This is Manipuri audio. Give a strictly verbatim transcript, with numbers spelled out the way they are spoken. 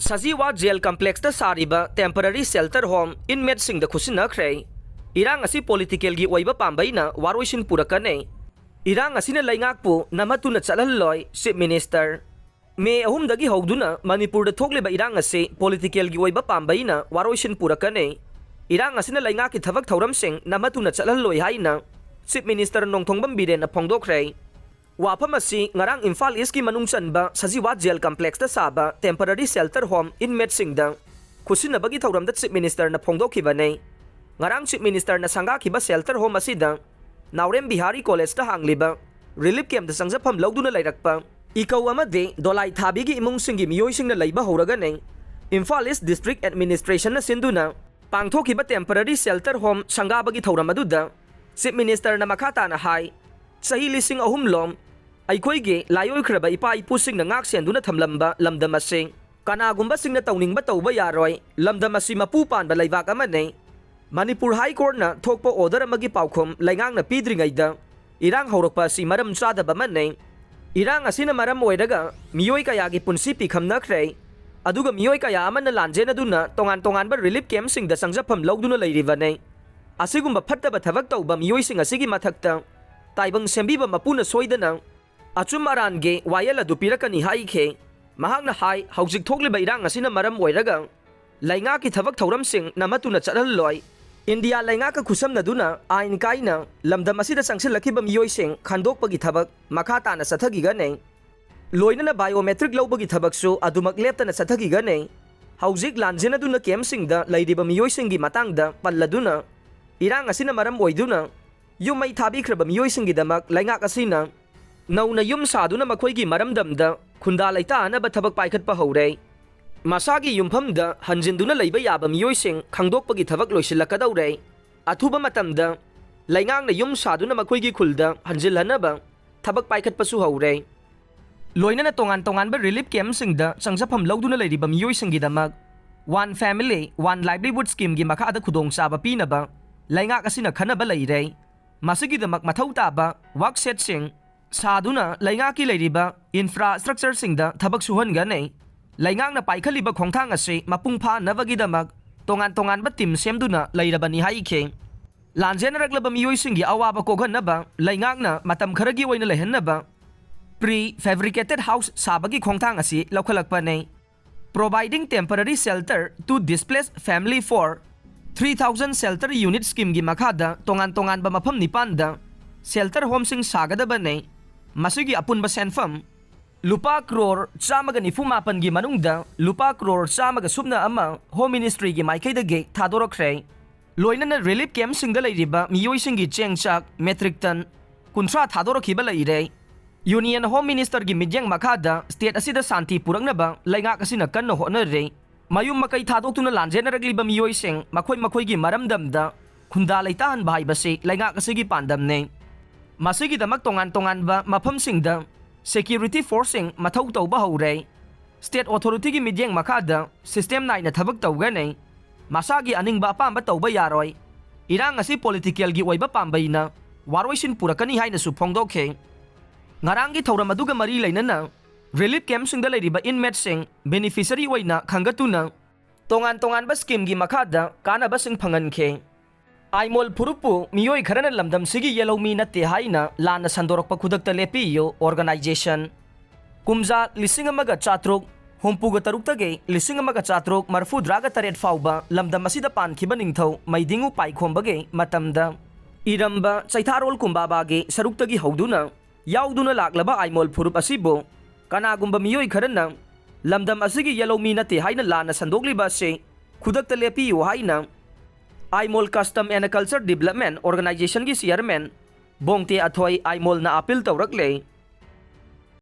ꯁꯖꯤꯋꯥ ꯖꯦꯜ ꯀꯝꯄ꯭ꯂꯦꯛꯁꯇ ꯁꯥꯔꯤꯕ ꯇꯦꯝꯄꯔꯔꯤ ꯁꯦꯜꯇꯔ ꯍꯣꯝ ꯏꯟꯃꯦꯠꯁꯤꯡꯗ ꯈꯨꯠꯁꯤꯟꯅꯈ꯭ꯔꯦ꯫ ꯏꯔꯥꯡ ꯑꯁꯤ ꯄꯣꯂꯤꯇꯤꯀꯦꯜꯒꯤ ꯑꯣꯏꯕ ꯄꯥꯝꯕꯩꯅ ꯋꯥꯔꯣꯏꯁꯤꯟ ꯄꯨꯔꯛꯀꯅꯤ꯫ ꯏꯔꯥꯡ ꯑꯁꯤꯅ ꯂꯩꯉꯥꯛꯄꯨ ꯅꯝꯍꯠꯇꯨꯅ ꯆꯠꯍꯜꯂꯣꯏ, ꯆꯤꯐ ꯃꯤꯅꯤꯁꯇꯔ꯫ ꯃꯦ ꯑꯍꯨꯝꯗꯒꯤ ꯍꯧꯗꯨꯅ ꯃꯅꯤꯄꯨꯔꯗ ꯊꯣꯛꯂꯤꯕ ꯏꯔꯥꯡ ꯑꯁꯤ ꯄꯣꯂꯤꯇꯤꯀꯦꯜꯒꯤ ꯑꯣꯏꯕ ꯄꯥꯝꯕꯩꯅ ꯋꯥꯔꯣꯏꯁꯤꯟ ꯄꯨꯔꯛꯀꯅꯤ꯫ ꯏꯔꯥꯡ ꯑꯁꯤꯅ ꯂꯩꯉꯥꯛꯀꯤ ꯊꯕꯛ ꯊꯧꯔꯝꯁꯤꯡ ꯅꯝꯍꯠꯇꯨꯅ ꯆꯠꯍꯜꯂꯣꯏ ꯍꯥꯏꯅ ꯆꯤꯐ ꯃꯤꯅꯤꯁꯇꯔ ꯅꯣꯡꯊꯣꯝꯕꯝ ꯕꯤꯔꯦꯟꯅ ꯐꯣꯡꯗꯣꯛꯈ꯭ꯔꯦ꯫ ꯋꯥꯐꯝ ꯑꯁꯤ ꯉꯔꯥꯡ ꯏꯝꯐꯥꯜ ꯏꯁꯀꯤ ꯃꯅꯨꯡ ꯆꯟꯕ ꯁꯖꯤꯋꯥ ꯖꯦꯜ ꯀꯝꯄ꯭ꯂꯦꯛꯁꯇ ꯁꯥꯕ ꯇꯦꯝꯄꯔꯔꯤ ꯁꯦꯜꯇꯔ ꯍꯣꯝ ꯏꯟꯃꯦꯠꯁꯤꯡꯗ ꯈꯨꯠꯁꯤꯟꯅꯕꯒꯤ ꯊꯧꯔꯝꯗ ꯆꯤꯐ ꯃꯤꯅꯤꯁꯇꯔꯅ ꯐꯣꯡꯗꯣꯛꯈꯤꯕꯅꯤ꯫ ꯉꯔꯥꯡ ꯆꯤꯐ ꯃꯤꯅꯤꯁꯇꯔꯅ ꯁꯪꯒꯥꯈꯤꯕ ꯁꯦꯜꯇꯔ ꯍꯣꯝ ꯑꯁꯤꯗ ꯅꯥꯎꯔꯦꯝ ꯕꯤꯍꯥꯔꯤ ꯀꯣꯂꯦꯖꯇ ꯍꯥꯡꯂꯤꯕ ꯔꯤꯂꯤꯐ ꯀꯦꯝꯞꯇ ꯆꯪꯖꯐꯝ ꯂꯧꯗꯨꯅ ꯂꯩꯔꯛꯄ ꯏꯀꯧ ꯑꯃꯗꯤ ꯗꯣꯂꯥꯏ ꯊꯥꯕꯤꯒꯤ ꯏꯃꯨꯡꯁꯤꯡꯒꯤ ꯃꯤꯑꯣꯏꯁꯤꯡꯅ ꯂꯩꯕ ꯍꯧꯔꯒꯅꯤ꯫ ꯏꯝꯐꯥꯜ ꯏꯁ ꯗꯤꯁꯇ꯭ꯔꯤꯛ ꯑꯦꯗꯃꯤꯅꯤꯁꯇ꯭ꯔꯦꯁꯟꯅ ꯁꯤꯟꯗꯨꯅ ꯄꯥꯡꯊꯣꯛꯈꯤꯕ ꯇꯦꯝꯄꯔꯔꯤ ꯁꯦꯜꯇꯔ ꯍꯣꯝ ꯁꯪꯒꯥꯕꯒꯤ ꯊꯧꯔꯝ ꯑꯗꯨꯗ ꯆꯤꯐ ꯃꯤꯅꯤꯁꯇꯔꯅ ꯃꯈꯥ ꯇꯥꯅ ꯍꯥꯏ, ꯆꯍꯤ ꯂꯤꯁꯤꯡ ꯑꯍꯨꯝ ꯂꯣꯝ ꯑꯩꯈꯣꯏꯒꯤ ꯂꯥꯏꯑꯣꯏꯈ꯭ꯔꯕ ꯏꯄꯥ ꯏꯄꯨꯁꯤꯡꯅ ꯉꯥꯛ ꯁꯦꯟꯗꯨꯅ ꯊꯝꯂꯝꯕ ꯂꯝꯗꯝ ꯑꯁꯤ ꯀꯅꯥꯒꯨꯝꯕꯁꯤꯡꯅ ꯇꯧꯅꯤꯡꯕ ꯇꯧꯕ ꯌꯥꯔꯣꯏ꯫ ꯂꯝꯗꯝ ꯑꯁꯤ ꯃꯄꯨ ꯄꯥꯟꯕ ꯂꯩꯕꯥꯛ ꯑꯃꯅꯤ꯫ ꯃꯅꯤꯄꯨꯔ ꯍꯥꯏ ꯀꯣꯔꯠꯅ ꯊꯣꯛꯄ ꯑꯣꯔꯗꯔ ꯑꯃꯒꯤ ꯄꯥꯎꯈꯨꯝ ꯂꯩꯉꯥꯛꯅ ꯄꯤꯗ꯭ꯔꯤꯉꯩꯗ ꯏꯔꯥꯡ ꯍꯧꯔꯛꯄ ꯑꯁꯤ ꯃꯔꯝ ꯆꯥꯗꯕ ꯑꯃꯅꯤ꯫ ꯏꯔꯥꯡ ꯑꯁꯤꯅ ꯃꯔꯝ ꯑꯣꯏꯔꯒ ꯃꯤꯑꯣꯏ ꯀꯌꯥꯒꯤ ꯄꯨꯟꯁꯤ ꯄꯤꯈꯝꯅꯈ꯭ꯔꯦ꯫ ꯑꯗꯨꯒ ꯃꯤꯑꯣꯏ ꯀꯌꯥ ꯑꯃꯅ ꯂꯥꯟꯖꯦꯟꯅꯗꯨꯅ ꯇꯣꯉꯥꯟ ꯇꯣꯉꯥꯟꯕ ꯔꯤꯂꯤꯐ ꯀꯦꯝꯞꯁꯤꯡꯗ ꯆꯪꯖꯐꯝ ꯂꯧꯗꯨꯅ ꯂꯩꯔꯤꯕꯅꯤ꯫ ꯑꯁꯤꯒꯨꯝꯕ ꯐꯠꯇꯕ ꯊꯕꯛ ꯇꯧꯕ ꯃꯤꯑꯣꯏꯁꯤꯡ ꯑꯁꯤꯒꯤ ꯃꯊꯛꯇ ꯇꯥꯏꯕꯪ ꯁꯦꯝꯕꯤꯕ ꯃꯄꯨꯅ ꯁꯣꯏꯗꯅ ꯑꯆꯨꯝ ꯑꯔꯥꯟꯒꯤ ꯋꯥꯌꯦꯜ ꯑꯗꯨ ꯄꯤꯔꯛꯀꯅꯤ ꯍꯥꯏꯈꯤ꯫ ꯃꯍꯥꯛꯅ ꯍꯥꯏ, ꯍꯧꯖꯤꯛ ꯊꯣꯛꯂꯤꯕ ꯏꯔꯥꯡ ꯑꯁꯤꯅ ꯃꯔꯝ ꯑꯣꯏꯔꯒ ꯂꯩꯉꯥꯛꯀꯤ ꯊꯕꯛ ꯊꯧꯔꯝꯁꯤꯡ ꯅꯝꯍꯠꯇꯨꯅ ꯆꯠꯍꯜꯂꯣꯏ꯫ ꯏꯟꯗꯤꯌꯥ ꯂꯩꯉꯥꯛꯀ ꯈꯨꯠꯁꯝꯅꯗꯨꯅ ꯑꯥꯏꯟ ꯀꯥꯏꯅ ꯂꯝꯗꯝ ꯑꯁꯤꯗ ꯆꯪꯁꯤꯜꯂꯛꯈꯤꯕ ꯃꯤꯑꯣꯏꯁꯤꯡ ꯈꯟꯗꯣꯛꯄꯒꯤ ꯊꯕꯛ ꯃꯈꯥ ꯇꯥꯅ ꯆꯠꯊꯈꯤꯒꯅꯤ꯫ ꯂꯣꯏꯅꯅ ꯕꯥꯏꯑꯣꯃꯦꯇ꯭ꯔꯤꯛ ꯂꯧꯕꯒꯤ ꯊꯕꯛꯁꯨ ꯑꯗꯨꯃꯛ ꯂꯦꯞꯇꯅ ꯆꯠꯊꯈꯤꯒꯅꯤ꯫ ꯍꯧꯖꯤꯛ ꯂꯥꯟꯖꯦꯟꯅꯗꯨꯅ ꯀꯦꯝꯞꯁꯤꯡꯗ ꯂꯩꯔꯤꯕ ꯃꯤꯑꯣꯏꯁꯤꯡꯒꯤ ꯃꯇꯥꯡꯗ ꯄꯜꯂꯗꯨꯅ ꯏꯔꯥꯡ ꯑꯁꯤꯅ ꯃꯔꯝ ꯑꯣꯏꯗꯨꯅ ꯌꯨꯝ ꯃꯩ ꯊꯥꯕꯤꯈ꯭ꯔꯕ ꯃꯤꯑꯣꯏꯁꯤꯡꯒꯤꯗꯃꯛ ꯂꯩꯉꯥꯛ ꯑꯁꯤꯅ ꯅꯧꯅ ꯌꯨꯝ ꯁꯥꯗꯨꯅ ꯃꯈꯣꯏꯒꯤ ꯃꯔꯝꯗꯝꯗ ꯈꯨꯟꯗꯥ ꯂꯩꯇꯥꯅꯕ ꯊꯕꯛ ꯄꯥꯏꯈꯠꯄ ꯍꯧꯔꯦ꯫ ꯃꯁꯥꯒꯤ ꯌꯨꯝꯐꯝꯗ ꯍꯟꯖꯤꯟꯗꯨꯅ ꯂꯩꯕ ꯌꯥꯕ ꯃꯤꯑꯣꯏꯁꯤꯡ ꯈꯪꯗꯣꯛꯄꯒꯤ ꯊꯕꯛ ꯂꯣꯏꯁꯤꯜꯂꯛꯀꯗꯧꯔꯦ꯫ ꯑꯊꯨꯕ ꯃꯇꯝꯗ ꯂꯩꯉꯥꯛꯅ ꯌꯨꯝ ꯁꯥꯗꯨꯅ ꯃꯈꯣꯏꯒꯤ ꯈꯨꯜꯗ ꯍꯟꯖꯤꯜꯍꯟꯅꯕ ꯊꯕꯛ ꯄꯥꯏꯈꯠꯄꯁꯨ ꯍꯧꯔꯦ꯫ ꯂꯣꯏꯅꯅ ꯇꯣꯉꯥꯟ ꯇꯣꯉꯥꯟꯕ ꯔꯤꯂꯤꯐ ꯀꯦꯝꯞꯁꯤꯡꯗ ꯆꯪꯖꯐꯝ ꯂꯧꯗꯨꯅ ꯂꯩꯔꯤꯕ ꯃꯤꯑꯣꯏꯁꯤꯡꯒꯤꯗꯃꯛ ꯋꯥꯟ ꯐꯦꯃꯤꯂꯤ ꯋꯥꯟ ꯂꯥꯏꯚꯂꯤꯍꯨꯗ ꯁ꯭ꯀꯤꯝꯒꯤ ꯃꯈꯥꯗ ꯈꯨꯗꯣꯡꯆꯥꯕ ꯄꯤꯅꯕ ꯂꯩꯉꯥꯛ ꯑꯁꯤꯅ ꯈꯟꯅꯕ ꯂꯩꯔꯦ꯫ ꯃꯁꯤꯒꯤꯗꯃꯛ ꯃꯊꯧ ꯇꯥꯕ ꯋꯥꯔꯛ ꯁꯦꯠꯁꯤꯡ ꯁꯥꯗꯨꯅ ꯂꯩꯉꯥꯛꯀꯤ ꯂꯩꯔꯤꯕ ꯏꯟꯐ꯭ꯔꯥꯁ꯭ꯇ꯭ꯔꯛꯆꯔꯁꯤꯡꯗ ꯊꯕꯛ ꯁꯨꯍꯟꯒꯅꯤ꯫ ꯂꯩꯉꯥꯛꯅ ꯄꯥꯏꯈꯠꯂꯤꯕ ꯈꯣꯡꯊꯥꯡ ꯑꯁꯤ ꯃꯄꯨꯡ ꯐꯥꯅꯕꯒꯤꯗꯃꯛ ꯇꯣꯉꯥꯟ ꯇꯣꯉꯥꯟꯕ ꯇꯤꯝ ꯁꯦꯝꯗꯨꯅ ꯂꯩꯔꯕꯅꯤ ꯍꯥꯏꯈꯤ꯫ ꯂꯥꯟꯖꯦꯟꯅꯔꯛꯂꯕ ꯃꯤꯑꯣꯏꯁꯤꯡꯒꯤ ꯑꯋꯥꯕ ꯀꯣꯛꯍꯟꯅꯕ ꯂꯩꯉꯥꯛꯅ ꯃꯇꯝ ꯈꯔꯒꯤ ꯑꯣꯏꯅ ꯂꯩꯍꯟꯅꯕ pre fabricated house ꯁꯥꯕꯒꯤ ꯈꯣꯡꯊꯥꯡ ꯑꯁꯤ ꯂꯧꯈꯠꯂꯛꯄꯅꯤ꯫ Providing temporary shelter to displaced family for three thousand shelter unit schemeꯒꯤ ꯃꯈꯥꯗ ꯇꯣꯉꯥꯟ ꯇꯣꯉꯥꯟꯕ ꯃꯐꯝ ꯅꯤꯄꯥꯟꯗ shelter homeꯁꯤꯡ ꯁꯥꯒꯗꯕꯅꯤ꯫ ꯃꯁꯤꯒꯤ ꯑꯄꯨꯟꯕ ꯁꯦꯟꯐꯝ ꯂꯨꯄꯥ ꯀ꯭ꯔꯣꯔ ꯆꯥꯝꯃꯒ ꯅꯤꯐꯨ ꯃꯥꯄꯟꯒꯤ ꯃꯅꯨꯡꯗ ꯂꯨꯄꯥ ꯀ꯭ꯔꯣꯔ ꯆꯥꯝꯃꯒ ꯁꯨꯞꯅ ꯑꯃ Home Ministryꯒꯤ ꯃꯥꯏꯀꯩꯗꯒꯤ ꯊꯥꯗꯣꯔꯛꯈ꯭ꯔꯦ꯫ ꯂꯣꯏꯅꯅ relief campꯁꯤꯡꯗ ꯂꯩꯔꯤꯕ ꯃꯤꯑꯣꯏꯁꯤꯡꯒꯤ ꯆꯦꯡ ꯆꯥꯛ metric ton ꯀꯨꯟꯊ꯭ꯔꯥ ꯊꯥꯗꯣꯔꯛꯈꯤꯕ ꯂꯩꯔꯦ꯫ Union Home Ministerꯒꯤ ꯃꯤꯠꯌꯦꯡ ꯃꯈꯥꯗ state ꯑꯁꯤꯗ ꯁꯥꯟꯇꯤ ꯄꯨꯔꯛꯅꯕ ꯂꯩꯉꯥꯛ ꯑꯁꯤꯅ ꯀꯟꯅ ꯍꯣꯠꯅꯔꯤ꯫ ꯃꯌꯨꯝ ꯃꯀꯩ ꯊꯥꯗꯣꯛꯇꯨꯅ ꯂꯥꯟꯖꯦꯟꯅꯔꯛꯂꯤꯕ ꯃꯤꯑꯣꯏꯁꯤꯡ ꯃꯈꯣꯏ ꯃꯈꯣꯏꯒꯤ ꯃꯔꯝꯗꯝꯗ ꯈꯨꯟꯗꯥ ꯂꯩꯇꯥꯍꯟꯕ ꯍꯥꯏꯕꯁꯤ ꯂꯩꯉꯥꯛ ꯑꯁꯤꯒꯤ ꯄꯥꯟꯗꯝꯅꯤ꯫ ꯃꯁꯤꯒꯤꯗꯃꯛ ꯇꯣꯉꯥꯟ ꯇꯣꯉꯥꯟꯕ ꯃꯐꯝꯁꯤꯡꯗ security forceꯁꯤꯡ ꯃꯊꯧ ꯇꯧꯕ ꯍꯧꯔꯦ꯫ State authorityꯒꯤ ꯃꯤꯠꯌꯦꯡ ꯃꯈꯥꯗ system ꯅꯥꯏꯅ ꯊꯕꯛ ꯇꯧꯒꯅꯤ꯫ ꯃꯁꯥꯒꯤ ꯑꯅꯤꯡꯕ ꯑꯄꯥꯝꯕ ꯇꯧꯕ ꯌꯥꯔꯣꯏ꯫ ꯏꯔꯥꯡ ꯑꯁꯤ politicalꯒꯤ ꯑꯣꯏꯕ ꯄꯥꯝꯕꯩꯅ ꯋꯥꯔꯣꯏꯁꯤꯟ ꯄꯨꯔꯛꯀꯅꯤ ꯍꯥꯏꯅꯁꯨ ꯐꯣꯡꯗꯣꯛꯈꯤ꯫ ꯉꯔꯥꯡꯒꯤ ꯊꯧꯔꯝ ꯑꯗꯨꯒ ꯃꯔꯤ ꯂꯩꯅꯅ relief campꯁꯤꯡꯗ ꯂꯩꯔꯤꯕ inmateꯁꯤꯡ beneficiary ꯑꯣꯏꯅ ꯈꯟꯒꯠꯇꯨꯅ ꯇꯣꯉꯥꯟ ꯇꯣꯉꯥꯟꯕ schemeꯒꯤ ꯃꯈꯥꯗ ꯀꯥꯟꯅꯕꯁꯤꯡ ꯐꯪꯍꯟꯈꯤ꯫ ꯑꯥꯏꯃꯣꯜ ꯐꯨꯔꯨꯞꯄꯨ ꯃꯤꯑꯣꯏ ꯈꯔꯅ ꯂꯝꯗꯝꯁꯤꯒꯤ ꯌꯦꯜꯍꯧꯃꯤ ꯅꯠꯇꯦ ꯍꯥꯏꯅ ꯂꯥꯟꯅ ꯁꯟꯗꯣꯔꯛꯄ ꯈꯨꯗꯛꯇ ꯂꯦꯞꯄꯤꯌꯨ organization꯫ ꯀꯨꯝꯖꯥ ꯂꯤꯁꯤꯡ ꯑꯃꯒ ꯆꯥꯇ꯭ꯔꯨꯛ ꯍꯨꯝꯐꯨꯒ ꯇꯔꯨꯛꯇꯒꯤ ꯂꯤꯁꯤꯡ ꯑꯃꯒ ꯆꯥꯇ꯭ꯔꯨꯛ ꯃꯔꯐꯨꯇꯔꯥꯒ ꯇꯔꯦꯠ ꯐꯥꯎꯕ ꯂꯝꯗꯝ ꯑꯁꯤꯗ ꯄꯥꯟꯈꯤꯕ ꯅꯤꯡꯊꯧ ꯃꯩꯗꯤꯡꯉꯨ ꯄꯥꯏꯈꯣꯝꯕꯒꯤ ꯃꯇꯝꯗ ꯏꯔꯝꯕ ꯆꯩꯊꯥꯔꯣꯜ ꯀꯨꯝꯕꯥꯕꯥꯒꯤ ꯁꯔꯨꯛꯇꯒꯤ ꯍꯧꯗꯨꯅ ꯌꯥꯎꯗꯨꯅ ꯂꯥꯛꯂꯕ ꯑꯥꯏꯃꯣꯜ ꯐꯨꯔꯨꯞ ꯑꯁꯤꯕꯨ ꯀꯅꯥꯒꯨꯝꯕ ꯃꯤꯑꯣꯏ ꯈꯔꯅ ꯂꯝꯗꯝ ꯑꯁꯤꯒꯤ ꯌꯦꯜꯍꯧꯃꯤ ꯅꯠꯇꯦ ꯍꯥꯏꯅ ꯂꯥꯟꯅ ꯁꯟꯗꯣꯛꯂꯤꯕ ꯑꯁꯤ ꯈꯨꯗꯛꯇ ꯂꯦꯞꯄꯤꯌꯨ ꯍꯥꯏꯅ Aimol Custom and Culture Development Organizationꯒꯤ chairman ꯕꯣꯡꯇꯦ ꯑꯊꯣꯏ ꯑꯥꯏꯃꯣꯜꯅ appeal ꯇꯧꯔꯛꯂꯦ꯫